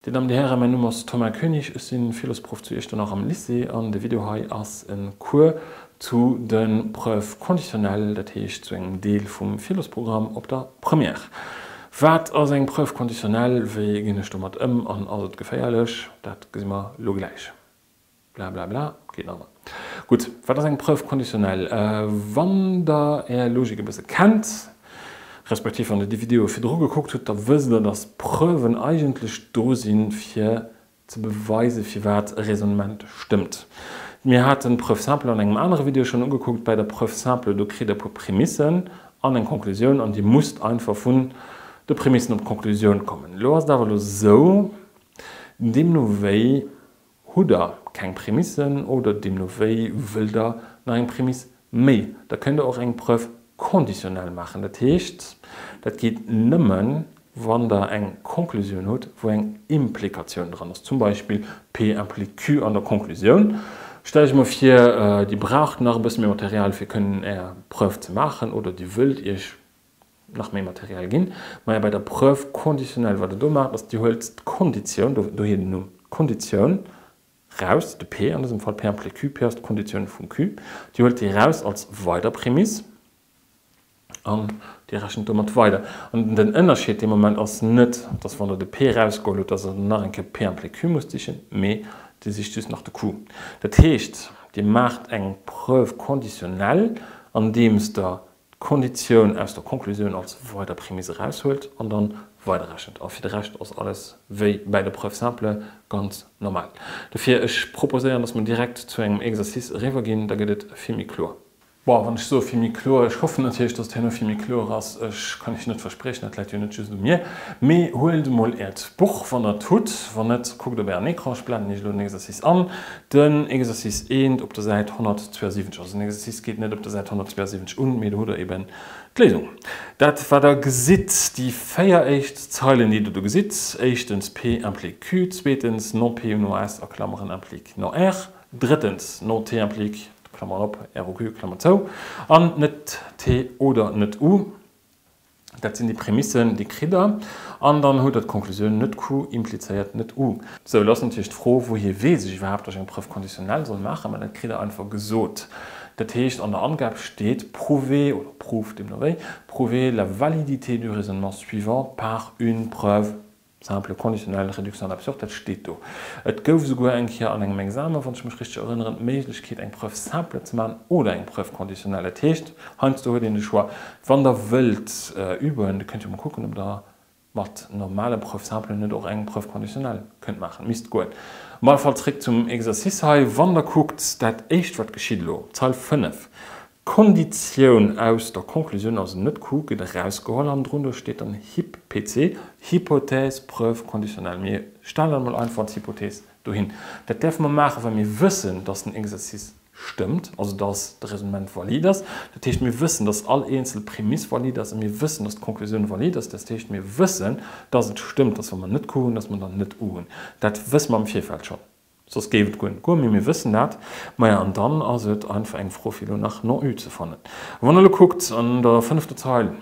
Dir Dammen, Dir Hären, mäin Numm ass Thomas Koenig, ech si Philosproff zu Iechternach am Lycée an de Video hei ass e Cours zu de Preuves conditionnelles, dat heescht zu engem Deel vum Philosprogramm op der Première. Wat ass eng Preuve conditionnelle, wéi ginn ech domat ëm an ass et geféierlech? Dat gesi mer elo gläich. Blablabla, geet nach ëmmer. Gutt, wat ass eng Preuve conditionnelle? Wann Der Är Logik e bësse kennt, respektiv wann Der déi Videoe virdru gekuckt hutt, da wësst Der, dass Preuven eigentlech do sinn, fir ze beweisen, firwat e Raisonnement stëmmt. Mir haten d'Preuve simple an engem anere Video schonn ugekuckt. Bäi der Preuve simple, do kritt Der e puer Prämissen an eng Konklusioun an Dir musst einfach vun de Prämissen op d'Konklusioun kommen. Elo ass et awer elo esou, deemno wéi Hutt der keng Prämissen oder deemno wéi wëllt der nach eng Prämiss méi, da kënnt der och eng Preuve conditionnelle maachen. Dat heescht, dat geet nëmmen, wann der eng Konklusioun hutt, wou eng Implikatioun dran ass, zum Beispill P implique Q an der Konklusioun. Stellt Iech emol vir, Dir braucht nach e bësse méi Material, fir kënnen Är Preuve ze maachen oder Dir wëllt Iech nach méi Material ginn. Maja, bei der Preuve conditionnelle, wat Der do maacht, ass, Dir huelt d'Konditioun, dohier den Numm, d'Konditioun raus, de P an dësem Fall, P implique Q, P ass d'Konditioun vum Q, Dir huelt déi raus als weider Prämiss an Dir rechent domat weider. An den Ënnerscheed dee Moment ass net, dass wann Der de P erausgeholl hutt, dass Der dann nach eng Kéier P implique Q musst sichen, mee Dir sicht just nach de Q. Dat heescht, Dir maacht eng Preuve conditionnelle, andeems Der d'Konditioun aus der Konklusioun als weider Prämiss eraushuelt an dann weiderrechent. A fir de Rescht ass alles wéi bäi der Preuve simple, ganz normal. Dofir, ech proposéieren, dass mer direkt zu engem Exercice eriwwerginn, da gëtt et vill méi kloer. Bon, wann ech soe vill méi kloer, ech hoffen natierlech, dass et herno vill méi kloer ass. Ech kann Iech net verspriechen, dat läit jo net just u mir. Mee huelt emol Äert Buch, wann Der et hutt. Wann net, kuckt op Ären Ecran. Ech blenden Iech elo den Exercice an. Den Exercice 1 op der Säit 172, also den Exercice geet net op der Säit 172 un, mee do hutt der eben d'Léisung. Dat wat der gesitt, déi 4 éischt Zeilen déi der do gesitt, éischtens P implique Q, zweetens non P ou non S a Klammeren implique non R, drëttens non T implique, Klammeren op, R ou Q, Klammer zou, an net T oder net U. Dat sinn déi Prämissen, déi kritt Der. An dann hutt Der d'Konklusioun, net Q implizéiert net U. Sou, elo ass natierlech d'Fro, Wouhier weess ech iwwerhaapt, datt ech eng Preuve conditionnelle soll maachen? Mä dat kritt Der einfach gesot. Dat heescht, an der Angab steet, prouver, oder prouve, deemno wéi, prouver la validité du raisonnement suivant par une preuve Simple conditionnelle réduction ad absurde, dat steet do. Et gouf esouguer eng Kéier an engem Examen, wann ech mech richteg erënneren, d'Méiglechkeet, eng Preuve simple ze maachen oder eng Preuve conditionnelle. Dat heescht, heiansdo huet een de Choix. Wann Der wëllt üben, da kënnt Dir mol kucken, ob Der mat normale Preuve simple net och eng Preuve conditionnelle kënnt maachen. Misst goen. Op alle Fall zréck zum Exercice hei. Wann Der kuckt, dat éischt wat geschitt elo, Zeil 5, D'Konditioun aus der Konklusioun, also net Q, gëtt erausgeholl an drunter steet dann HypPC, Hypothèse preuve conditionnelle. Mir stellen emol einfach d'Hypothèse dohin. Dat däerfe mer maachen, well mir wëssen, dass den Exercice stëmmt, also dass de Raisonnement valide ass. Dat heescht, mir wëssen, dass all eenzel Prämiss valide ass a mir wëssen, dass d'Konklusioun valide ass. Dat heescht, mir wëssen, dass et stëmmt, dass wa mer net Q hunn, dass mer dann net U hunn. Dat wësse mer am Virfeld schonn. Soss géif et guer net goen, mee mir wëssen dat. Maja, an dann ass et einfach eng Fro fir elo nach non-U ze fannen. A wann der elo kuckt, an der fënnefter Zeil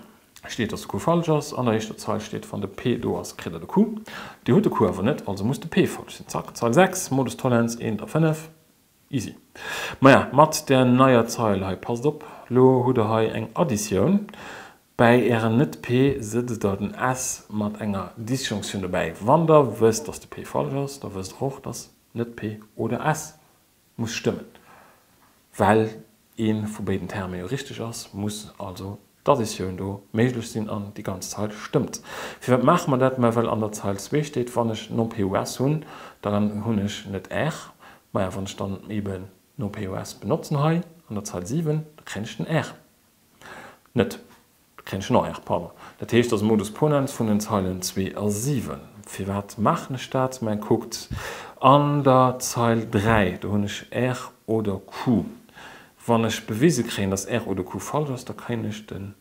steet, dass de Q falsch ass, an der éischter Zeil steet, wann de P do ass, kritt der de Q. Dir hutt de Q awer net, also muss de P falsch sinn. Zack, Zeil 6, Modus tollens, 1 a 5, easy. Maja, mat där neier Zeil hei, passt op, elo hutt der hei eng Additioun, Bäi Ären Net-P sëtzt Der den S mat enger Disjonktioun dobäi. Wann Der wësst, dass de P falsch ass, da wësst Der och, dass net-P oder S muss stëmmen. Well ee vu béiden Terme jo richteg ass, muss also d'Additioun do méiglech sinn an déi ganz Zeil stëmmt. Firwat maache mer dat? Mä well an der Zeil zwee steet, wann ech non-P ou S hunn, dann hunn ech net-R. Maja, wann ech dann eben non-P ou S benotzen hei an der Zeil 7, da kréien ech den R. Net. Da kréien ech en R, pardon. Dat heescht, ass e Modus ponens vun den Zeilen 2 a 7. Firwat maachen ech dat? Mä kuckt, an der Zeil 3, do hunn ech R oder Q. Wann ech bewise kréien, dass R oder Q falsch ass, da kréien ech den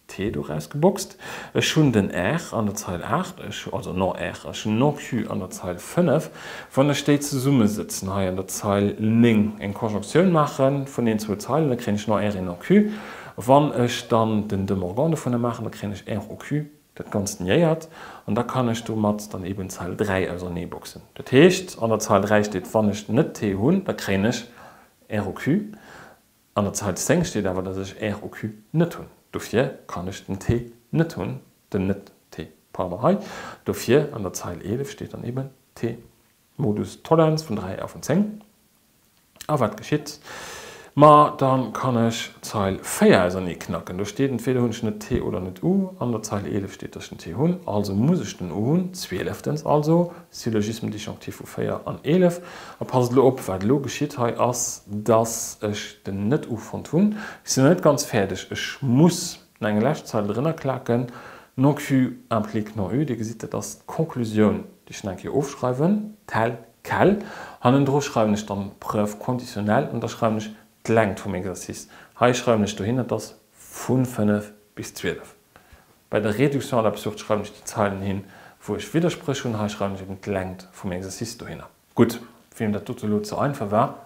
T do rausgeboxt. Ech hunn den R an der Zeil 8, ech, also non R, ech hunn non Q an der Zeil 5. Wann ech déi zesummesëtzen hei an der Zeil 9, eng Konjonktioun maache vun deenen zwou Zeilen, da kréien ech non R et non Q. Wann ech dann den De Morgan dovunner maachen, da kréien ech R ou Q. Dat Ganzt niéiert an da kann ech domat dann eben d'Zeil 3 auserneeboxen. Dat heescht, an der Zeil 3 steet, wann ech net T hunn, da kréien ech R u Q. An der Zeil 10 steet awer, dass ech R u Q net hunn. Dofir kann ech den T net hunn, den Net-T, pardon, hei. Dofir an der Zeil 11 steet dann eben T. Modus tollens vun 3 a vun 10. A wat geschitt? Ma da kann ech d'Zeil 4 ausernee knacken. Do steet, entweder hunn ech net T oder net U. An der Zeil 11 steet, dass ech den T hunn, also muss ech den U hunn. Zwieleftens also, Syllogisme disjonctif vu 4 an 11. A passt elo op, wat elo geschitt hei ass, dass ech den Net-U fonnt hunn. Ech sinn nach net ganz fäerdeg. Ech muss nach eng lescht Zeil drënner klaken, Non Q implique non U. Dir gesitt, dat ass d'Konklusioun, déi ech nach eng Kéier ofschreiwen, tel quel. Hannendru schreiwen ech dann d'Preuve conditionnelle an da schreiwen ech d'Längt vum Exercice. Hei schreiwen ech dohinner, et ass vu 5 bis 12. Bei der Réduction à l'absurde schreiwen ech déi Zeilen hin, wou ech Widderspréch hunn. Hei schreiwen ech eben d'Längt vum Exercice dohinner. Gutt, wiem dat dote elo ze einfach war,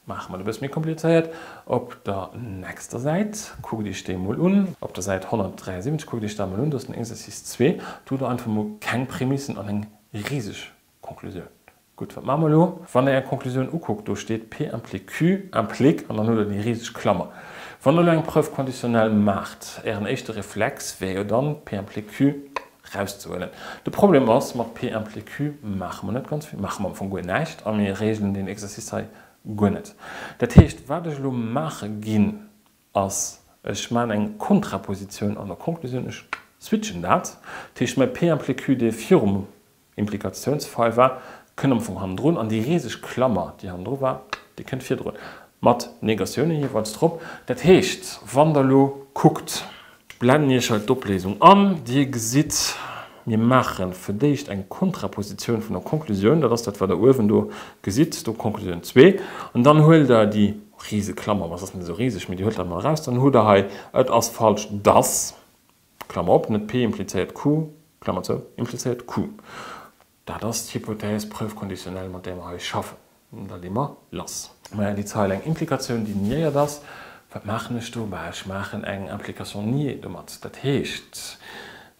Maache mer et e bësse méi komplizéiert. Op der nächster Säit, kuckt iech déi emol un, op der Säit 173, kuckt iech dat emol un, do ass den Exercice 2, do hutt der einfach emol keng Prämissen an eng riseg Konklusioun. Gutt, wat maache mer elo? Wann der är Konklusioun ukuckt, do steet P implique Q implique an dann hutt der déi riseg Klammer. Wann der elo eng Preuve conditionnelle maacht, ären éischte Reflex wär jo dann, P implique Q rauszehuelen. De Problem ass, mat P implique Q maache mer net ganz vill, maache mer am Fong guer näischt a mir reegelen deen Exercice hei guer net. Dat heescht, wat ech elo maache ginn, ass, ech maachen eng Kontrapositioun an der Konklusioun, ech switchen dat. Dat heescht, mäi P implique Q, dee virum Implikatiounsfeil war, kënnt am Fong hannendrun an déi riseg Klammer, déi hannendru war, déi kënnt virdrun, mat Negatioune jeeweils drop. Dat heescht, wann Der elo kuckt, ech blennen Iech hei d'Opléisung an, Dir gesitt, mir maache fir d'éischt eng Kontrapositioun vun der Konklusioun, dat ass dat, wat Der uewen do gesitt, do Konklusioun zwee, an dann huelt Der déi rise Klammer, ma se ass net esou riseg, mee déi huelt Der emol eraus, dann hutt Der hei, et ass falsch, dass. Klammer op, net P implizéiert Q, Klammer zou, implizéiert Q. Dat ass d'Hypothèse preuve conditionnelle, mat där mer hei schaffen. Da li mer lass. Maja, déi Zeil, eng Implikatioun, déi niéiert ass. Wat maachen ech do? Bah, ech maachen eng Implication niée domat. Dat heescht,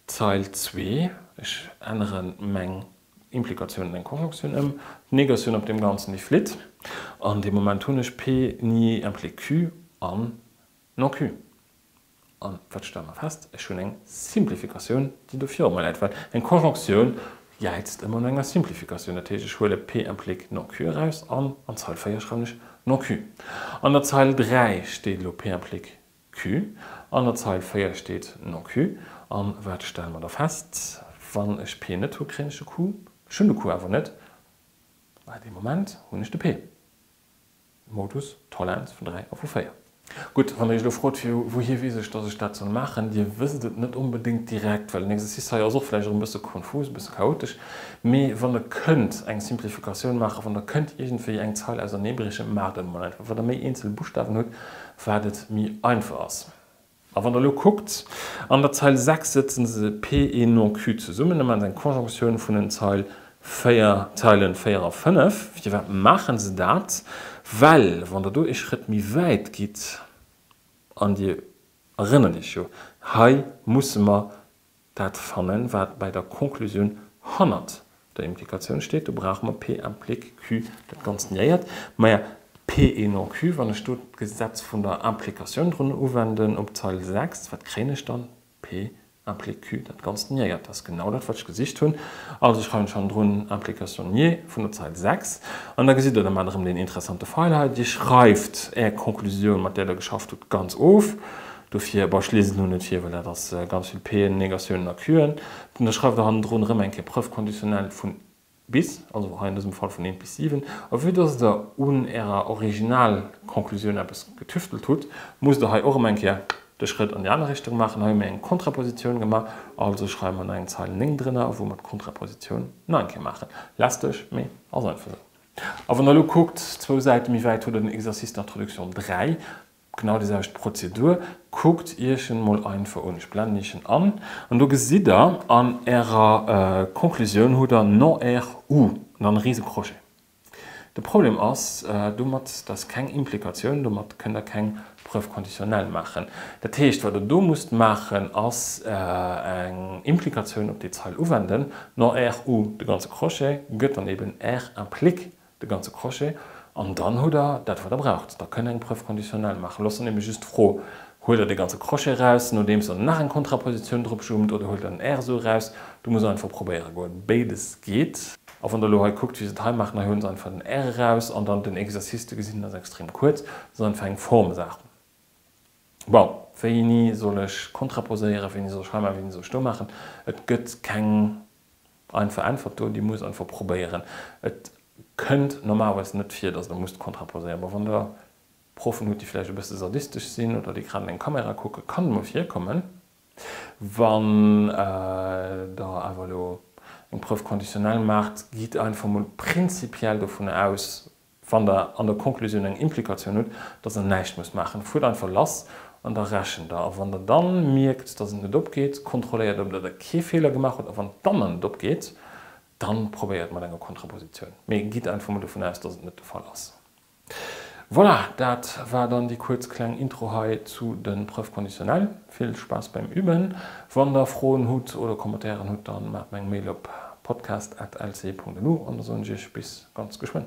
Zeil zwee, ech ännere meng Implikatioun an eng Konjonktioun ëm, d'Negatioun op deem Ganzen, déi flitt. An dee Moment hunn ech P nié implique Q an non Q. An wat stelle mer fest? Ech hunn eng Simplifikatioun, déi do viru mer läit, well eng Konjonktioun jäizt ëmmer no enger Simplifikatioun. Dat heescht, ech huele P implique non Q eraus an an Zeil 4 schreiwen ech non Q. An der Zeil 3 steet elo P implique Q, an der Zeil 4 steet non Q. An wat stelle mer da fest? Wann ech P net hu, kréien ech de Q. Ech hunn de Q awer net, well dee Moment hunn ech de P. Modus tollens vun 3 a vu 4. Gutt, wann der iech elo frot, wouhier weess ech, dass ech dat soll maachen, Dir wësst et net onbedéngt direkt, well den Exercice hei ass och vläicht och e bësse konfus, e bësse chaotesch, mee wann der kënnt eng Simplifikatioun maachen, wann der kënnt iergendwéi eng Zeil auserneebriechen, maacht et emol einfach. Wat der méi eenzel Buschtawen hutt, wat et méi einfach ass. A wann der elo kuckt, an der Zeil 6 sëtzen se P et non Q zesummen, da maachen se eng Konjonktioun vun den Zeil 4, Zeilen 4 a 5. Firwat maachen se dat? Well wann der do ee Schrëtt méi wäit gitt, an Dir erënnert Iech jo, hei musse mer Dat fannen, wat bei der Konklusioun hannert der Implikatioun steet, do brauche mer P implique Q, dat Ganzt niéiert. Maja, P et non Q, wann ech do d'Gesetz vun der Implikatioun drun uwenden op d'Zeil 6, wat kréien ech dann? P implique Q, dat Ganzt niéiert. Dat ass genau dat, wat ech gesicht hunn. Also schreiwen ech hannendrun Implication niée vun der Zeil 6. An da gesitt Der, da maacht Der erëm deen interessante Feil hei, Dir schreift Är Konklusioun, mat där Der geschafft hutt, ganz of. Dofir, bon, ech liesen elo net vir, well dat ass ganz vill P'en, Negatiounen a Q'en. Dann schreift Der hannendrun erëm eng Kéier Preuve conditionnelle vun bis, also hei an dësem Fall vun 1 bis 7. A vue dass Der un Ärer Originalkonklusioun eppes getüftelt hutt, musst Der hei och erëm eng Kéier de Schrëtt an déi aner Richtung maachen. Hei hu mir eng Kontrapositioun gemaach, also schreiwe mer nach eng Zeil 9 drënner, wou mer d'Kontrapositioun nach eng Kéier maachen. Lästeg, mee ass einfach esou. A wann Der elo kuckt, zwou Säite méi wäit hutt Der den Exercice d'introduction 3. Genau déi selwecht Prozedur. Kuckt Iech en mol einfach un. Ech blenden Iech en an. An do gesitt Der, an Ärer Konklusioun hutt Der non R U an dann e rise Crochet. De Problem ass domat, dass keng Implikatioun, domat kënnt Der keng Preuve conditionnelle maachen. Dat heescht, wat Der do musst maachen, ass eng Implikatioun op déi Zeil uwenden, no R ou de ganze Crochet gëtt dann eben R implique de ganze Crochet, an dann hutt Der dat, wat Der braucht. Da kënnt Der eng Preuve conditionnelle maachen. Lo ass dann eben just d'Fro, Huelt Der de ganze Crochet eraus, nodeems Der nach eng Kontrapositioun drop jummt, oder huelt Der den R esou eraus? Do musst Der einfach probéiere goen. Béides geet. A wann Der elo hei kuckt, wéi se et hei maachen, hei huele se einfach den R eraus an dann den Exercice, de gesinn, ass extrem kuerz. Dat ass einfach eng Formsaach. Bon, wéini soll ech kontraposéieren, wéini soll ech hei maachen, wéini soll ech do maachen? Et gëtt keng einfach Äntwert do, Dir musst einfach probéieren. Et kënnt normalerweis net vir, dass Der musst kontraposéieren. Bon, wann Der Proffen hutt, déi vläicht e bësse sadistesch sinn oder déi grad an eng Kamera kucken, kann et mol virkommen. Wann Der awer elo eng Preuve conditionnelle maacht, gitt einfach mol prinzipiell dovun aus, wann Der an der Konklusioun eng Implikatioun hutt, dass Der näischt musst maachen. Fuert einfach lass an da rechent Der. A wann Der dann mierkt, dass et net opgeet, kontrolléiert, ob Der da kee Feeler gemaach hutt. A wann et dann nach net opgeet, dann probéiert mat enger Kontrapositioun. Mee gitt einfach mol dovun aus, dass et net de Fall ass. Voilà, dat war dann déi kuerz kleng Intro hei zu de Preuves conditionnelles. Vill Spaass beim Üben. Wann der Froen hutt oder Commentairen hutt, dann maacht mer eng Mail op podcast at lc.lu an da soen ech iech bis ganz geschwënn.